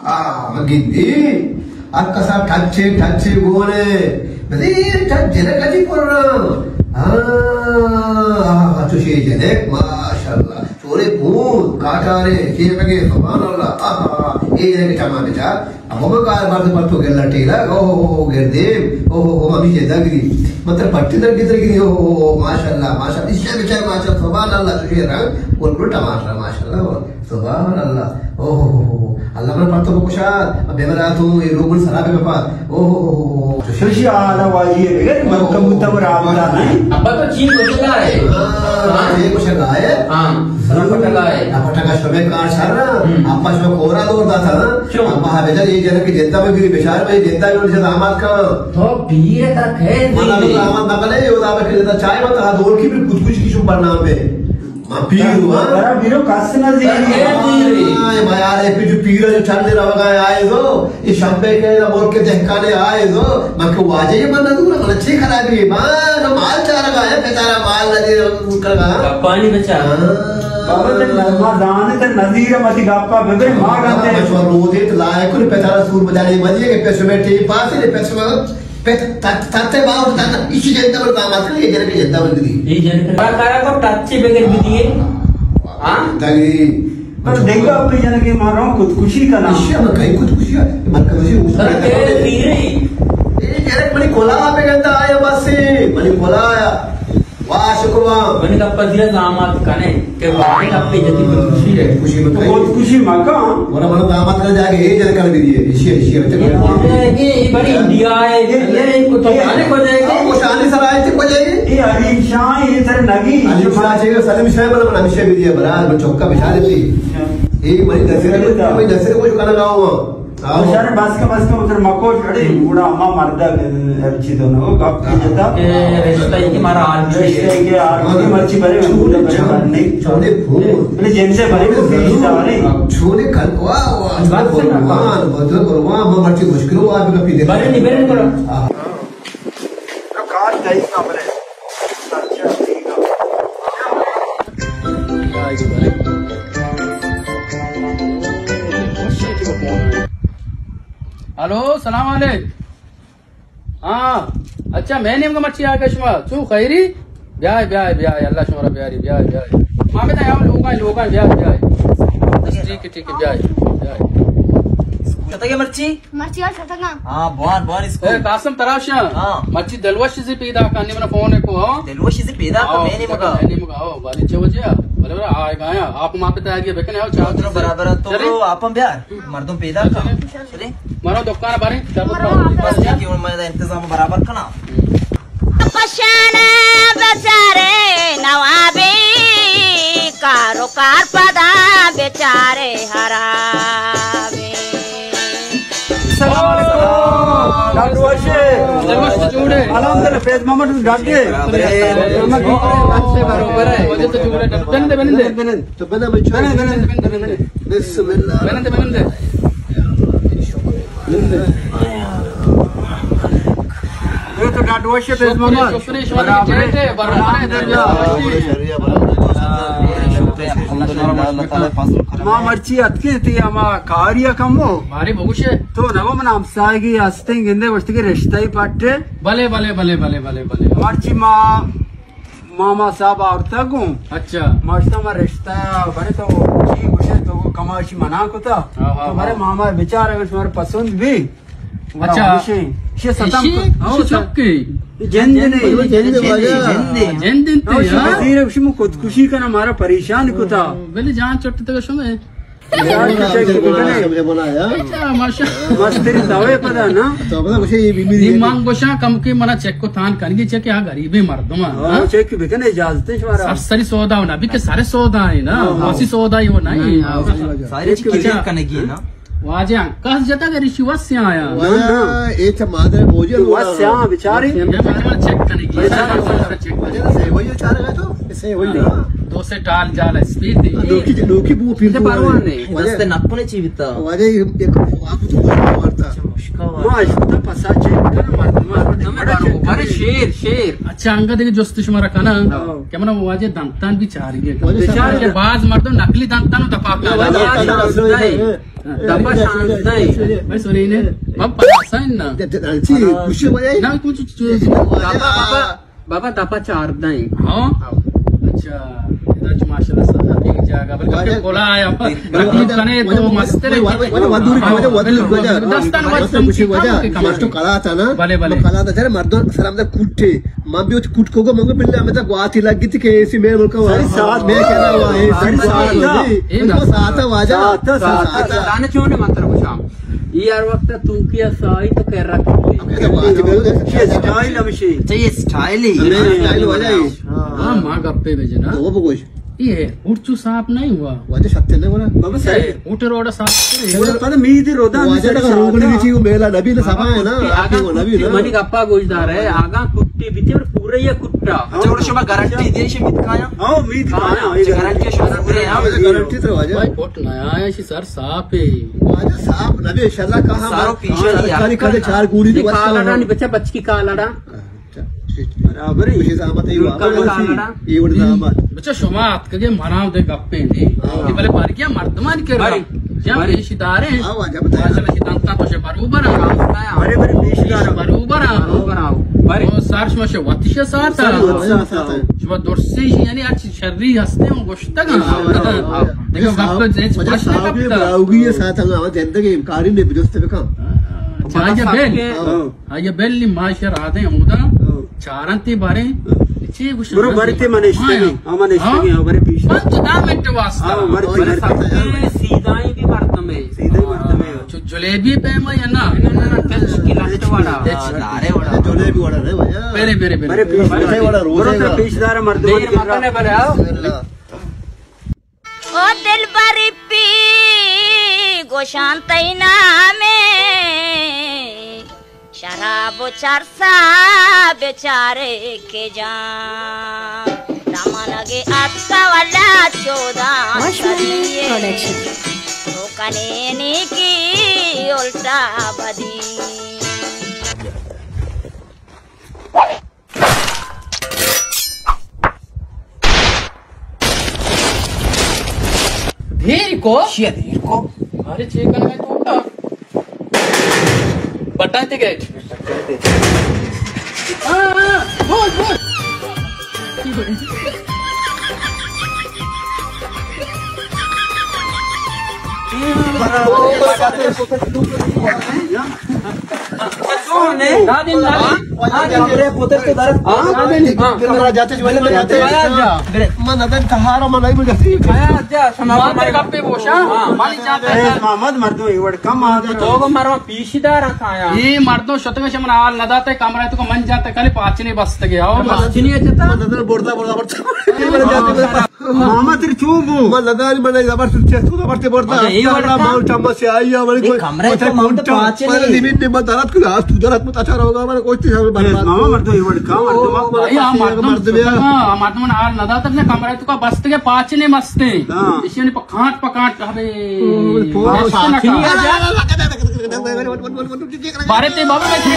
آ، گندی، ہر کسا ٹچے، ٹچے گونے، بزیر ٹچ جنک اچی پر۔ آ، آ، چوشی جنک، ماشاءاللہ۔ چورے پون، کاٹارے، چیرگے، سبحان اللہ۔ آ، آ، آ، اے جنک چما بچار۔ اب ہمیں کار بار پر تو گلا ٹیلا، او ہو ہو، گردیم، او ہو ہو، ہمیشہ دگری۔ مطلب پٹی در کی در کی، او ہو ہو، ماشاءاللہ، ماشاءاللہ۔ اس سے بچار، ماشاءاللہ، سبحان اللہ، چوشی رنگ، گل گل ٹماٹر، ماشاءاللہ۔ سبحان اللہ۔ او ہو ہو ہو۔ اللہ من پرتو بکشا، بیمرا تو اے لوگن سرا بے بپا۔ او ہو ہو ہو۔ ششی آلا واجی ہے، بگر من کبوتا برا آمدا نہیں۔ ابا تو چین گوشگا ہے۔ ہاں، یہ گوشگا ہے۔ ہاں، سرا پٹگا ہے۔ نا پٹگا شبے کار شر۔ ہم۔ ابا شو کورا دور داتا نا۔ کیوں؟ ابا ہمیں جا یہ جنک جنتا میں بھی بچار میں جنتا میں سے داماد کا۔ تو پیر کا کہے مانا تو داماد نہ بنے، یہ داماد کے لیتا چائے مت، ہاں، دور کی بھی کچھ کچھ کی شو برنامہ ہے۔ ما پیر ہوں، ہاں؟ ترا پیرو کس نہ زیری۔ ترا کئے پیری؟ ہاں، اے ما یار، اے پہ جو پیر جو چند روگا آئے زو، اے شمبے کے ملک کے دہکانے آئے زو، ما کہ واجہ یہ من نہ دور، من چی خرابی ہے؟ ما نہ مال چارگا ہے، پتارا مال نہ دے کرگا۔ گپانی بچا۔ ہاں۔ بابا تے ما زانے تے نظیر متی گپا ببر ما گنتے۔ بچوا روزے تے لائے کن پتارا سور بجانے مجھے کہ پیسے میں ٹیم پاس ہے، پیسے میں پت-، تت-، تتے باو تت، ایشی جنتا بر داماد کن، یہ جنک جنتا بر دی۔ یہ جنک بر کارا کو ٹچ بگر بھی دیے۔ ہاں؟ دگی۔ پر دیکھو اپنی جنک مارا خودکشی کنا۔ ایشی ہم کئی خودکشی ہے، من کبھی اس پر کہہ پیرے۔ یہ جنک منی کلا پہ گندا آیا بس سے، منی کلا آیا۔ واہ، شکر واہ۔ منی گپ ء زیرا زامات کنے کہ واہ گپ ء جتی خودکشی ہے۔ خوشی مکن۔ خودکشی مکن۔ ورا ورا زامات کنے جاگے اے جنک کر بھی دیے۔ ایشی، ایشی، ایشی۔ یہ بڑی انڈیا ہے، یہ، یہ تو جانے کو جائے گا۔ وہ شانی سرائے تے کو جائے گا۔ یہ حلیم شاہ، یہ سر نگی۔ حلیم شاہ چاہیے، سلیم شاہ بنا، بنا ہمیشہ بھی دیے، برار، میں چوکا بچا دیتی۔ یہ بڑی دسر، بڑی دسر کو جو کنا گاؤں۔ آؤ۔ شر بس کا، بس کا، ادھر مکو چھڑے، گوڑا ہما مردا ہر چیز نہ ہو، گپ کی جتا۔ کہ رشتہ ہی کہ مارا حال بھی رشتہ ہی کہ حال بھی مرچی بھرے، چوڑے، بھرے، بھرے نہیں۔ چوڑے پھول۔ بلے جن سے بھرے تو بیچ دارے۔ چوڑے کل، واہ، واہ، بس قربان، بس قربان، ہم مرچی مشکل ہوا، آپ کا پیتے۔ بھرے نہیں، بھرے نہیں کرو۔ آہ۔ کار صحیح کام ہے۔ ہلو، سلام علیک۔ ہاں، اچھا، میں نیم کا مرچی آ گئے شما۔ چو خیری؟ بیائے، بیائے، بیائے، اللہ شما را بیاری، بیائے، بیائے۔ ما بتا یہاں لوگا، لوگا، بیائے، بیائے۔ بس ٹھیک ہے، ٹھیک ہے، بیائے، بیائے۔ کتا کے مرچی؟ مرچی آ شتگاں۔ ہاں، بوان، بوان اس کو۔ اے قاسم تراشاں۔ ہاں۔ مرچی دلوش سے پیدا کن، نے منا فون کو، ہاں۔ دلوش سے پیدا کن، ہاں، میں نے مگا۔ میں نے مگا، ہاں، بارے چھ بجے آ۔ بلے بلے آئے گا، ہاں۔ آپ ما پتا آگے بکنے، ہاں، چار تو برابر ہے، تو چلے؟ آپ ہم بیار۔ مردم پیدا کن۔ چلے؟ مرو دکان بارے، چلو۔ مرو آپ بس ٹھیک ہے، میں انتظام برابر کنا۔ پشان بیچارے نوابی، کار و کار پدا بیچارے حرابی۔ السلام علیکم۔ ڈاکٹر وشے۔ دلوش جوڑے۔ الحمدللہ، فیض محمد ڈاکٹر۔ برابر ہے۔ بنندے، بنندے۔ بنندے، بنندے۔ بنندے، بنندے۔ بسم اللہ۔ بنندے، بنندے۔ یہ تو ڈاڈوش ہے، فیض محمد۔ شکر، شکر، برابر ہے۔ شکر، برابر ہے۔ الحمدللہ، اللہ تعالیٰ فضل کرم۔ ما مرچی اتکیں تی ہما کاریا کمو۔ بارے بگوشے۔ تو نگو من ہمسائگی ہستیں گندے وشتی کے رشتہ ہی پٹے۔ بلے، بلے، بلے۔ مرچی ما ماما صاحب آورتگ گوں۔ اچھا۔ ما اشتا ما رشتہ برے تو چی گوشے تو کماشی منع کتا۔ ہاں، ہاں، تو برے ہاں۔ ماما بچار اگر شمار پسند بھی۔ اچھا۔ گوشے، شی ستم ایشی، کو-، ہاں، ایشی چکے؟ جند نہیں۔ جند، جند۔ جند انت، ہاں، شی ہاں۔ وزیر ہے، شی مو خودکشی کنا، مارا پریشان کتا۔ بلے جان چٹ تک شمے۔ یار، چیک بکنے۔ اچھا، ماشاءاللہ۔ مستری دعوے پدا نا۔ تو پدا گوشے یہ بیماری نی ہے۔ من گوشاں کم کے منا چیک کو تان کنگی چیک، آ غریبیں مردم ہیں، ہاں، ہاں؟ چیک بکنے اجازت ہے شمارا۔ سر سری سودا ہونا، بھی کہ سر سودا ہے نا، ہاں، ہاں۔ واسی سودا ہی ہونا ہے۔ ہاں، ہاں۔ سارے چیز اچھا۔ کلیئر کنگی ہے نا۔ واجہ کس جتا گریشی وس سے آیا۔ واجہ، اے چا مادر موجی تو وس سے آیا بیچاری۔ یہ میں چیک کنگی ہے۔ اچھا، اچھا، اچھا، چیک کنگی ہے۔ اچھا، صحیح وہی چارے گا تو؟ صحیح وہی۔ ہاں۔ دو سے ٹال جال اسپیڈ دی۔ نوکی، نوکی بو پیر اچھا، کو پرواہ والے۔ نہیں۔ واجہ۔ دست نکنے چی بیتا؟ واجہ، یہ، یہ آپ تو بار مارتا۔ اچھا، مشکا ما والا۔ اشتا پسا چیک کر، مردم، مردم بڑا چیک کر۔ شیر، شیر۔ اچھا، انگا دیگه جست شما را کنن۔ ہاں۔ کہ من واجہ دنتان بھی چار گئے۔ واجہ چار گئے۔ باز مردم نقلی دنتان دپا واجہ کالا۔ دنتان اصل ہے۔ دپا شانزدہ۔ بھائی سنی نے، بابا پسا ہے نا۔ چی، خوشی واجہ۔ نا، کچھ، کچھ، بابا، بابا۔ بابا، دپا چاردہ ایں۔ ہاں؟ ہاں۔ اچھا، ادا چو ماشاءاللہ سادہ ایک جاگہ، بلکہ واجہ، کلا آیا، واجہ، تکلیف کنے تو واجہ، مستر ہے۔ واجہ، واجہ، واجہ، واجہ، واجہ، واجہ، دستان واجہ، واجہ، واجہ، واجہ، واجہ، واجہ، واجہ، کلا تھا نا، بلے، بلے۔ کلا تھا، جرے مردم سلام دا کوٹے، من بھی کوٹ کو گو، من کو بلے ہمیں تا گواتی لگ گئی تھی کہ ایسی میرے ملک کا ساری ساتھ میں کہنا ہوا ہے، ساری ساتھ۔ اے نا۔ ساتھ واجہ۔ ساتھ، ساتھ۔ دانے چونے متر بشام۔ اے ہر وقت تو کیا سائی تو کر رکھتے۔ اے اسٹائل ہمیشہ۔ اچھا، یہ اسٹائل ہی۔ ہمیں اسٹائل والا ہی۔ ہاں، ماں گپے بجے نا۔ وہ بگوش۔ یہ ہے، اٹھ چو صاف نہیں ہوا۔ واجہ شتے نہیں ہوا۔ بابا صحیح۔ اٹھ روڈا صاف کرے۔ وہ پتہ میدی رودا واجہ ہمیشہ کا روگن بھی چیو میلا نبی نے صفا ہے نا، آپ کو نبی نا۔ منی گپا گوش دار ہے، آگا کٹی بیتی اور پورے یہ کٹا۔ اچھا، اور شما گارنٹی دے شے میت کایا؟ ہاں، میت کایا۔ اچھا، گارنٹی شما دے، ہاں۔ گارنٹی تو واجہ۔ بھائی، پٹ نہ آیا، شی سر صاف ہے۔ واجہ صاف نبی، انشاءاللہ کہا سارو پیچھے سرکاری کھڑے چار گولی دی واسطہ۔ کالڑا نہیں بچا، بچکی کالڑا۔ اچھا، ٹھیک۔ برابر ہے۔ یہ زحمت ہے، یہ کالڑا۔ یہ وڑ زحمت۔ بچا شما اتکگے منا دے گپے دی۔ ہاں۔ یہ بلے بارگیا مردمان کے بارے۔ یا بارے۔ پیش دارے۔ ہاں، واجہ بتایا۔ ماشاءاللہ شی دنتا تو شے بروبر۔ بارے، بارے پیش دار۔ بروبر۔ بروبر۔ بارے۔ او سار شما شے وتش ساتھ۔ سار وتش ساتھ۔ شما درسی یعنی اچ شری ہستے ہوں گوشتگ۔ ہاں، ہاں، ہاں۔ دیکھو، وقت جیس وجہ پشت صاحب یہ کپتا۔ براوگی ہے ساتھ ہم آواز زندگی امکاری نے درست بکا۔ ہاں۔ آیا بل، ہاں۔ آیا بل نی ماش رادے ہودا۔ ہاں۔ چارن تے بارے۔ ہاں۔ چی گوش برو بارے تے من اشتگی۔ ہاں۔ ہاں، من اشتگی، ہاں۔ ہاں، بارے پیش۔ پنچ دہ منٹ واسطہ۔ ہاں، بارے پیش۔ سیدھا ہی بھی مردم ہے۔ سیدھا ہی مردم ہے۔ چو جلیبی پیما یا نا؟ نا، نا، نا، کچ کی لٹ والا۔ کچ دارے والا۔ جلیبی والا رے بھائی۔ پہلے، پہلے، پہلے۔ ارے پیش دار۔ روزے والا۔ پیش دار مردم دیر کے مکنے بلے آؤ۔ بسم اللہ۔ او دلبری پی گوشان تئی نامے، شراب و چرسا بچارے کے جان۔ دمانگے اتکا والا چودان واچمین صدیے۔ پروڈکشن۔ تو کنے نیکی الٹا بدی۔ دیر کو؟ چیا دیر کو؟ ارے چے کنگا تو کا؟ بٹن تے گیٹ۔ ہاں، ہاں، بول، بول۔ محمد مردم اے وڑ کم آ تو مردم پیشی دار کایا۔ اے مردم شتگ شمن حال نہ داتے کمرہ تو من جاتے کلی پاچنے بستگے او پاچنے جتا۔ نظر بردا بردا بردا۔ ماما تیر چون بو؟ من نداری من زبر سر چست کو زبر تے بردا۔ اچھا، اے وڑ کا؟ ماما چمچ سے آئی ہے، من اے کوئی کمرہ تو ماما تو پاچ نہیں۔ لیمٹ نے من درات کو لاست تو درات مت اچھا رہوگا، من کوئی تیز ہمیں برباد۔ ماما مردو اے وڑ کا، مردو او، بھائی، ہم مردم مردم ہے۔ ہم مردم حال نہ داتا، اپنے کمرہ تو کا بست کے پاچ نے مستے۔ ہاں۔ اسی نے پکانٹ پکانٹ ابے۔ او، پاچ نے۔ بارے تے بابا میں تھی۔